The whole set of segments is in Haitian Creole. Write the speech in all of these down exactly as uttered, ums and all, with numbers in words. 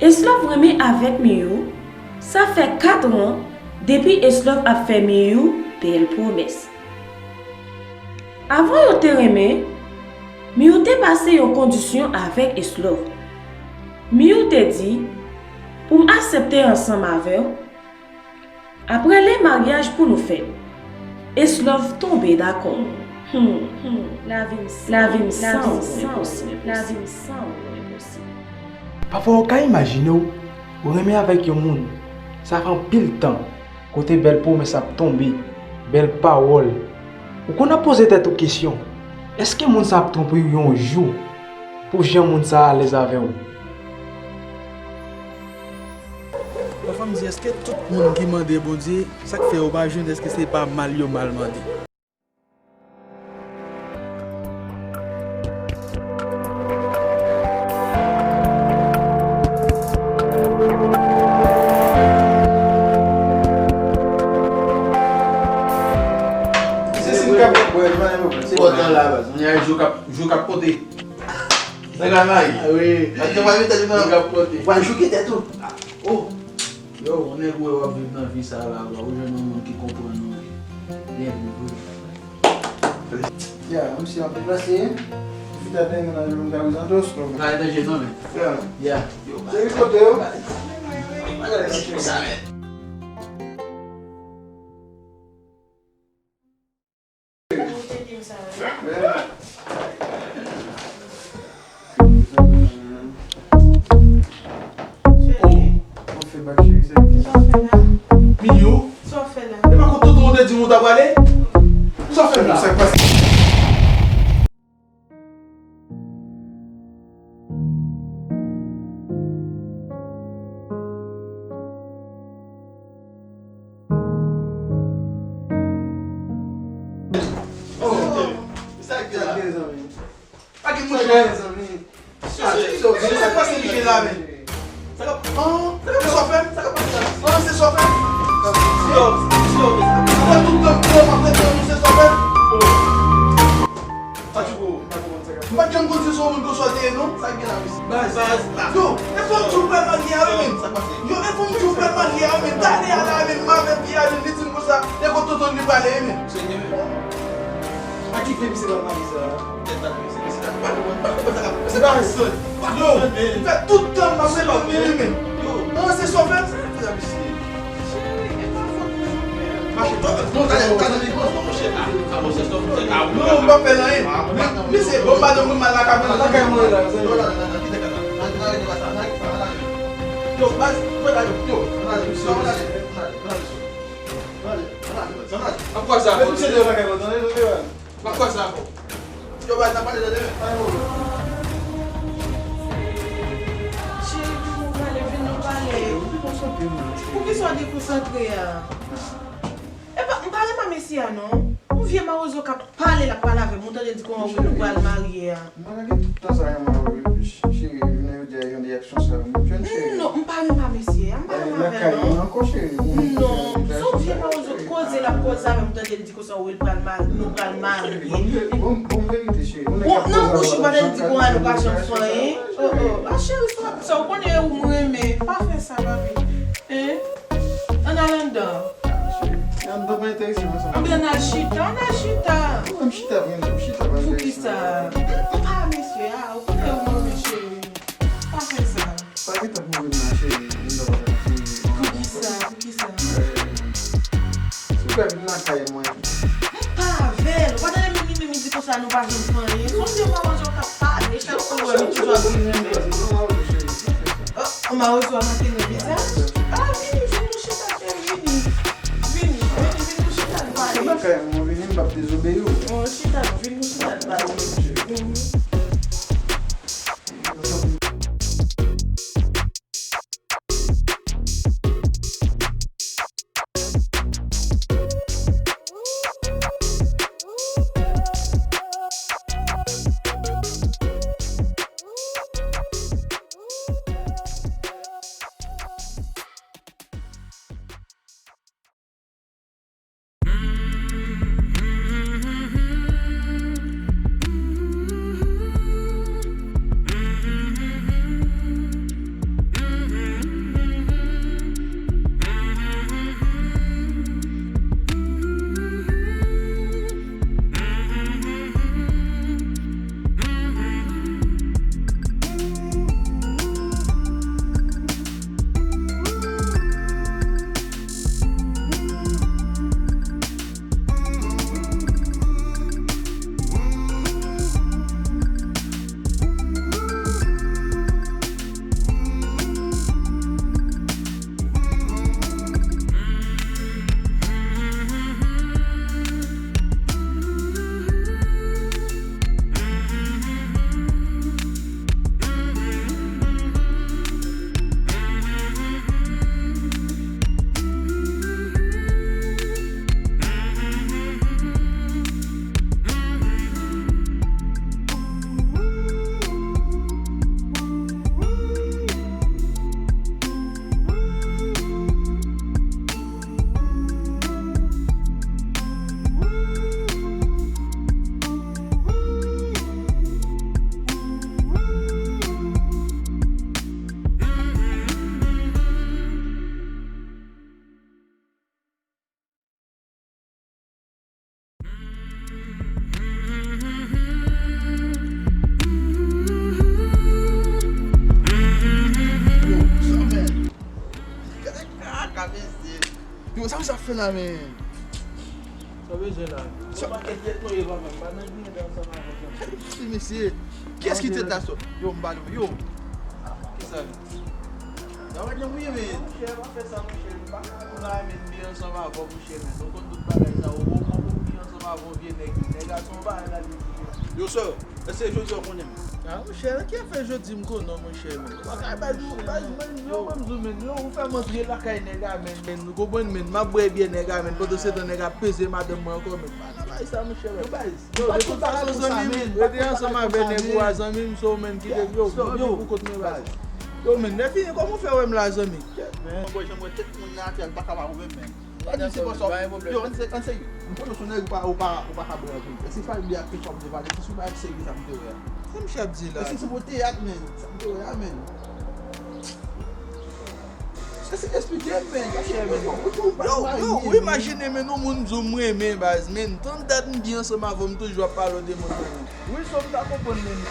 Eslòv renmen avèk Miyou, sa fè kat an depi Eslòv ap fè Miyou bèl pwomès. Avan yo te renmen, Miyou te pase yon kondisyon avèk Eslòv. Miyou te di, pou m aksepte ansanm avè w, apre lè maryaj pou nou fèt. Eslòv tonbe dakò. Hmm, hmm, lavi m san ou enposib. Lavi m san ou enposib. Pafwa ou ka imajine w, ou renmen avèk yon moun, sa fè anpil tan, kote bèl pwomès ap tonbe, bèl pawòl. Ou konn ap poze tèt ou kesyon, èske moun sa ap twonpe w yon jou pou jan moun sa alèz avè w? Pafwa m di, èske tout moun ki mande Bondye, sa k fè yo pa jwenn, èske se pa mal yo mal mande? Se si m ka bwè, bwè, bwè, bwè, se bwè. Kontan la, baz. Mwen a jou k ap, jou k ap pote. Sa ka mayi. Ah, wi. Ak te pral mete li nan. Jou k ap pote. Pral jouke tèt ou. Oh. Yo, yon nèg ou wè w ap viv nan vi sa la, bro, ou jwenn yon moun ki konprann ou, byen viv wi. Ya, menm si anpil pase, fita te nan yon gari zantos, bro. Pa danje non, men. Ya. Ya. Yo, se kote yo. Pa gade sa, men. Miyou? Sa w fè la? E pa kot tonton w te di m ou ta prale? Sa w fè la? Sa k pase? Oh, sa k gen la? Pa gen mouche. Sa k pase Michel la, men? Sa k ap, oh, se sa w fè m? Sa k ap pase la? Oh, se sa w fè m? Yo, yo, apre tout tan, yo, apre tan, se sa w fè m? Sa ti gwo. M pa t janm konn se yon moun konsa w te ye, non. Sa k gen la, mesye? Baz, baz, baz. Yo, e fò m di w pral marye a, wi, menm. Yo, e fò m di w pral marye a, wi, menm. Talè a la, menm, m avè Pierre, li di m konsa, e kot tonton li prale, wi, menm. Serye, menm. A ki fè misye pral marye sa? Tèt la, mesye, mesye, pa konprann, pa konprann sa k ap, mesye, pa konprann. Yo, m fè tout tan m ap reponn li, wi, menm. Yo. Non, se sa w fè m? Sa k ap fè la, mesye? Cheri, e pa fòt mwen non, pè. Mache, non, non, talè, ou ka nan li, non, non, monchè. Ah, ah, monchè, stop, monchè, ah, non, non, m p ap fè l anyen. Mesye, bon, madanm mwen mal lakay mwen, lakay mwen la. Yo, baz, mwen la, yo, yo. Ap kwaze avè w. Mwen ap kwaze avè w. Yo, baz, n ap pale tande, men. Cheri, vin nou pale, vin nou pale. Poukisa w dekonsantre a? Epa, m pa renmen mesye a, non. Yon vye mawozo k ap pale, l ap pale avè m. Ou tande l di kòman wi, nou pral marye a. M pa ka gen tout tan sa renmen avè w, cheri. Jounen jodi a, jan de aksyon sa yo, m jwenn cheri. Non, m pa renmen mesye a, m pa renmen avè l, non. Lakay mwen ankò, cheri. Non, se yon vye mawozo koze l ap koze avè m, tande l di konsa wi, l pral marye, nou pral marye. Bon, bon, bon verite, cheri. Bon, nan bouch ou pa tande l di konsa nou pa janm fè anyen. Oh, oh, a cheri, sa, sa ou konnen ou m renmen. Pa fè sa, papi. Hein? Ann al anndan. Anndan pa enterese mwen sa. Anben ann al chita, ann al chita. Mwen menm chita, mwen menm chita pa enterese mwen. Poukisa? M pa mesye a, ou konnen ou renmen cheri. Pa fè sa. Pa gen tan pou mwen nan cheri, mwen nan pa fini. Poukisa? Poukisa? Si w ka vin lakay mwen. M pa avè l. Ou pa tande menm li menm li di konsa nou pa janm fè anyen. Se yon vye mawozo k ap pale, chak fwa w wè m toujou ap vin renmen. Oh, mawozo a make nan vizaj? Ah, vini, vini, nou chita, cheri, vini. Vini, vini, vini, nou chita, n pale. Se lakay mwen, vini, m p ap dezobeyi w. Oh, chita, vini, nou chita, n pale. Mhm. Sa misye ap fè la, men? Sa w bezwen la? Sa yon pakèt tèt noye pa menm, pa nan griyen ansanm avè w. Ti mesye, kiyès ki tèt la sòt? Yo, m pale w, yo. Kisa? Gade jan w ye, men. Monchè, pa fè sa, monchè. M pa ka tou la, men, m byen ansanm avè w, monchè, men. Ou konn tout bagay sa, ou bon, bon, bon, byen ansanm avè w, vye nèg, nèg a son bagay la, li. Yo, sè, èske jodi a w konnen m? Ah, monchè, nan ki afè jodi m konnen w, monchè, men? Ou pa ka bay nou, bay, bay, yo, ban m di w, men, yo, ou fè m antre lakay nèg a, men, men, ou konprann, men, m ap bwè byè nèg a, men, pandan se tan nèg a ap peze madanm mwen ankò, men. Pa nan bay sa, monchè, men. Yo, baz. Yo, de tout fason, zanmi m, rete ansanm avè nèg ou a, zanmi m, so, men, kite, yo, yo, yo, pou kont mwen, baz. Yo, men, lè fini, kòman w fè wè m la, zanmi? Kèt, men. Mwen, bwè, jan mwen tèt moun nan atè, l pa ka pa ouvè, men. Pa di se pa sa. Yo, ann se, ann se, m konnen w se yon nèg ou pa, ou pa, ou pa ka bwè anpil. Èske se pa byen ak kesyon ap devale, se sou bagay serye sa m te wè a. Sa misye ap di la? Èske se pou teyat, men? Sa m te wè a, men. Èske esplike m, men? Monchè, men. Yo, yo, ou imajine, men, yon moun di w m renmen, baz, men. Tann dat m byen ansanm avè w, m toujou ap pale w de moun mwen renmen. Wi, sa m ta konprann, men.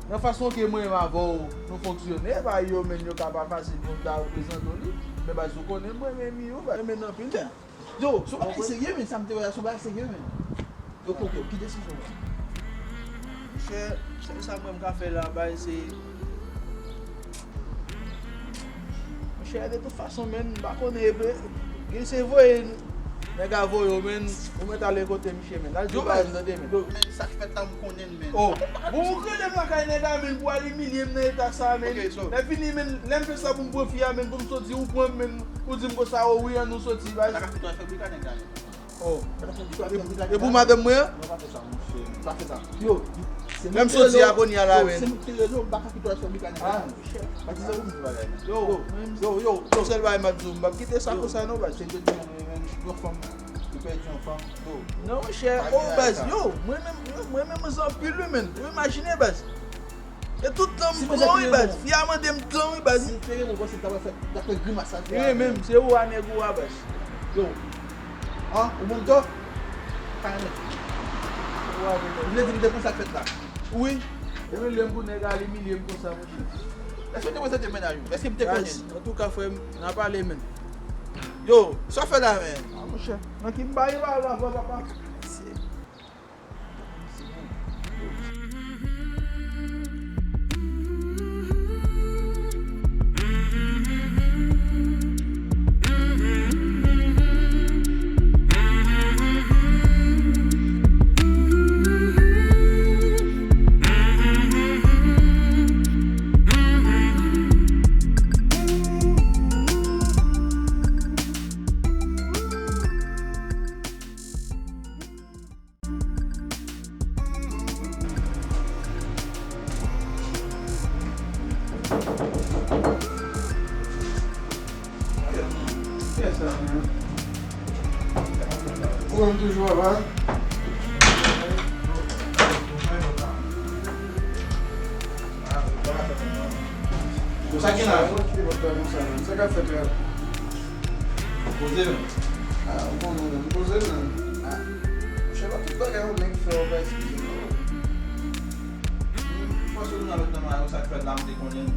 Nan fason ke mwen menm avè w, nou fonksyone, ba yo menm yo ka pa fasil pou m ta reprezante w li. Men baz ou konnen mwen menm yo, baz mwen menm anpil tan. Yo, sou bagay serye, men, sa m te wè a, sou bagay serye, men. Yo, ok, ok, ki desizyon w pran? Monchè, sèl sa mwen m ka fè la, baz, se Monchè, de tout fason, menn, m pa konnen, epi, gen se voye, nèg a voye w, menn, ou mèt ale kote misye, menn. Al di baz, tande, menn. Yo, menn, sa k fèt la, m konnen l, menn. Oh, bon, ou rele m lakay nèg a, menn, pou al imilye m nan eta sa, menn. Lè fini, menn, lè m fè sa pou m pran fi a, menn, pou m soti, ou pran m, menn, ou di m konsa, oh, wi, ann nou soti, baz. Oh. E pou madanm mwen an? Non, pa fè sa, monchè. Pa fè sa. Yo, se menm soti a kounye a la, menn. Se mwen ki te rele w, m pa ka kite w al fè boukannen. Ah, monchè. Pa di sa, ou di bagay. Yo, yo, yo, yo. Yon sèl bagay m ap di w, m p ap kite sa konsa non, baz. Se de di yon, yon fanm, ou pèdi yon fanm, yo. Non, monchè, oh, baz, yo, mwen menm, mwen menm, mwen zanpil, wi, menn. Ou imajine, baz. E tout tan m pran, wi, baz. Fi a mande m tan, wi, baz. Si l te renmen w, ou panse l ta pral fè, t ap fè grimas sa l fè a? Li renmen m, se ou a nèg ou a, baz. Yo. An, ou bon m tò? Pa renmen. Ou a renmen. Ou vle di m te konn sa k fèt la? Wi. Li rele m pou nèg a, li imilye m konsa, monchè. Èske w te prezante mennaj ou? Èske m te konnen? Baz, antouka, frè m, n a pale, menn. Yo, sa w fè la, menn? Ah, monchè. Nan ki m ba yo la, la, papa. Ou menm toujou ava? Sa gen la? Sa k ap fèt la? Poze menm. Ah, ou konnen menm, poze menm. Ah, monchè, pa tout bagay yon nèg fè ou pa eskize non. Fòse nou nan met nan mayo, sa k fèt la, m te konnen.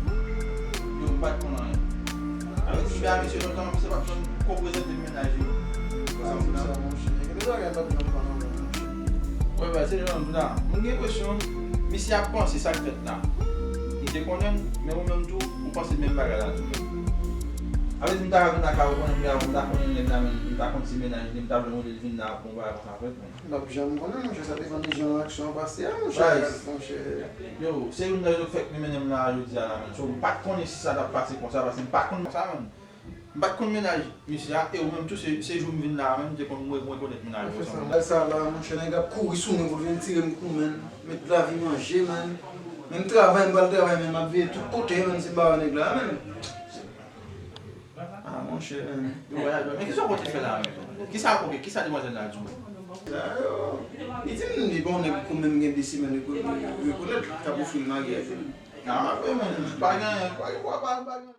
Yo, m pa t konn anyen. Avèk ti bè a misye lontan, misye pa t janm ko prezante m mennaj li. Sa m di la. Monchè, gen de bagay m pa t janm konn anyen, monchè. Wè, wè, se jan m di la. Mwen gen enpresyon, misye ap panse sa k fèt la. Li te konnen m, men ou menm tou, ou panse menm bagay la tou. Avèk m ta vin lakay ou konnen m ta, m ta konnen nèg la, men m ta konn se mennaj li, m ta vle mande l vin la pou yon bagay konsa fèt, men. M p ap janm konnen, monchè, sa depann de jan aksyon an pase a, monchè, monchè. Yo, se youn nan rezon k fèk m mennen m la jodi a la, menn. So, m pa t konnen si sa t ap pase konsa, paske m pa t konn konsa, menn. M pa t konn mennaj misye a, e ou menm tou, se, se jou m vin la a menm, m te konn mwen, mwen rekonèt mennaj ou. Sa, monchè, nèg ap kouri sou mwen pou l vin tire m kou, menn. Met lavi manje, menn. Menm travay, m pral travay, menn, m ap veye tout kote, menn, si m pa wè nèg la, menn. Ah, monchè, men. Yo, vwayaj, men kisa w pote fè la menm? Kisa, ok, kisa demwazèl la di w? Sa yo, li di m li pa yon nèg kou menm gen de semèn li ko-, li rekonèt li t ap ofri l maryaj li. Ah, men, men, pa gen, pa gen, pa, pa, pa gen.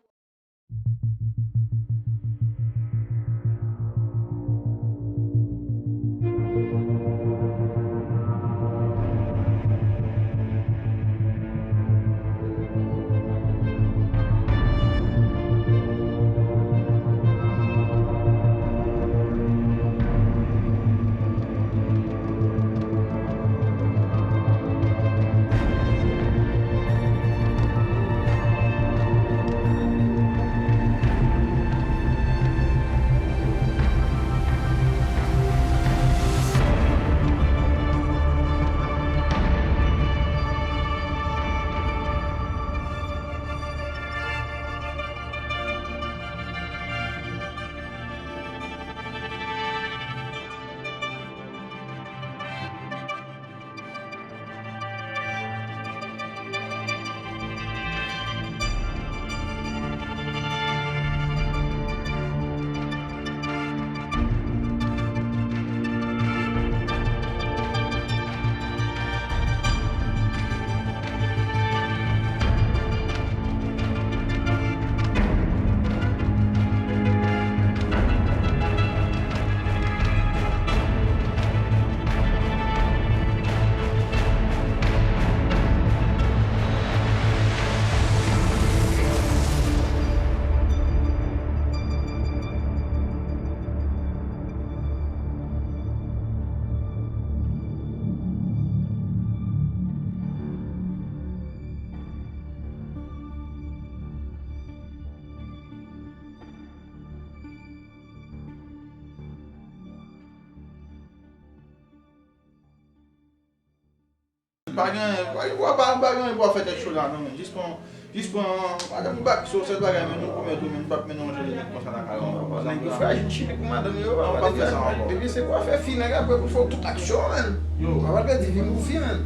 Pa gen, pa gen, pa, pa, pa gen pou w fè tèt cho la, non, men. Jis pran, jis pran madanm ou bak, se yon sèl bagay, men nou pwomèt ou, men nou p ap mennen yon jèn nèg konsa nan kay la. Nèg yo frajil, chimik pou madanm yo, pa fè sa ankò. Epi se pou afè fi, nèg, apre pou fè tout aksyon, menn. Yo. Pa pèdi vi pou fi, menn.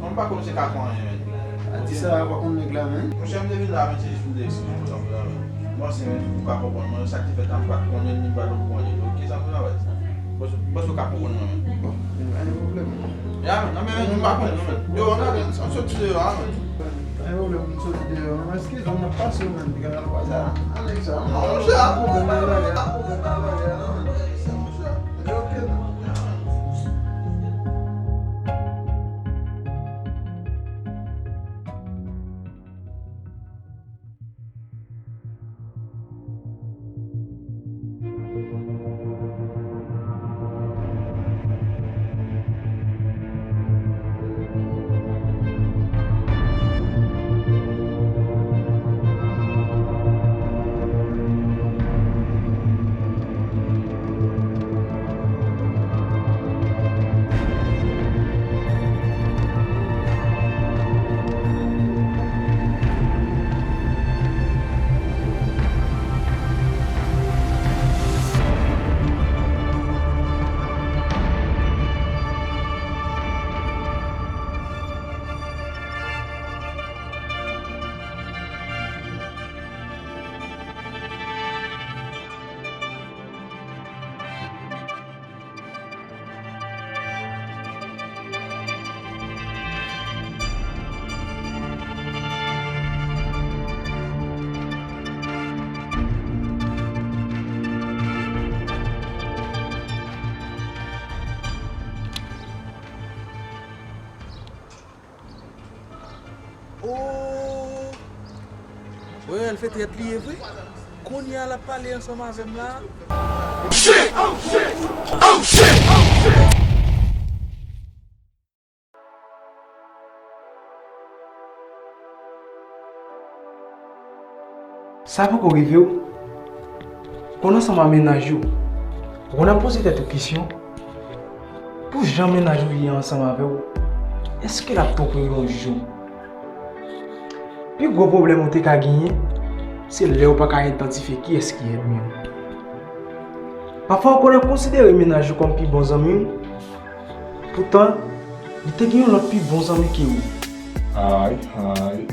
Non, m pa konn se ka fè anyen, menn. A di sa, pa konn nèg la, menn. Monchè, m te vin la, menn, se jis pou m te eksplike w sa m vle la, menn. M panse, menn, ou ka konprann mwen, sa ki fèt la, m pa t konnen, ni m pa t okouran de li, oke, sa m vle la, wè. Bòs, bòs, ou ka konprann mwen, menn. Bon, pa gen pwoblèm. Ya, menn, non, men, menn, m pa konnen, non, menn. Yo, ann ale, ann soti deyò a, menn. Pa gen pwoblèm, m soti deyò, menn. Eskize m, m ap pase, menn, piga nan pwa sa. Ann nèg sa, non, monchè, a pwoblèm, pa gen bagay, a pwoblèm, pa gen bagay, non, menn. Monchè, oke, non. Oh! Wè, l fè trèt li ye vre. Kounye a l ap pale ansanm avè m la. Sa poko rive w? Konn ansanm a mennaj ou, ou konn ap poze tèt ou kesyon, pou jan mennaj ou ye ansanm avè w, èske l ap twonpe w yon jou? Pi gwo pwoblèm ou te ka genyen, se lè ou pa ka idantifye kiyès ki ènmi w. Pafwa ou konn ap konsidere mennaj ou kòm pi bon zanmi w, poutan li te gen yon lòt pi bon zanmi ke ou. Ay, ay.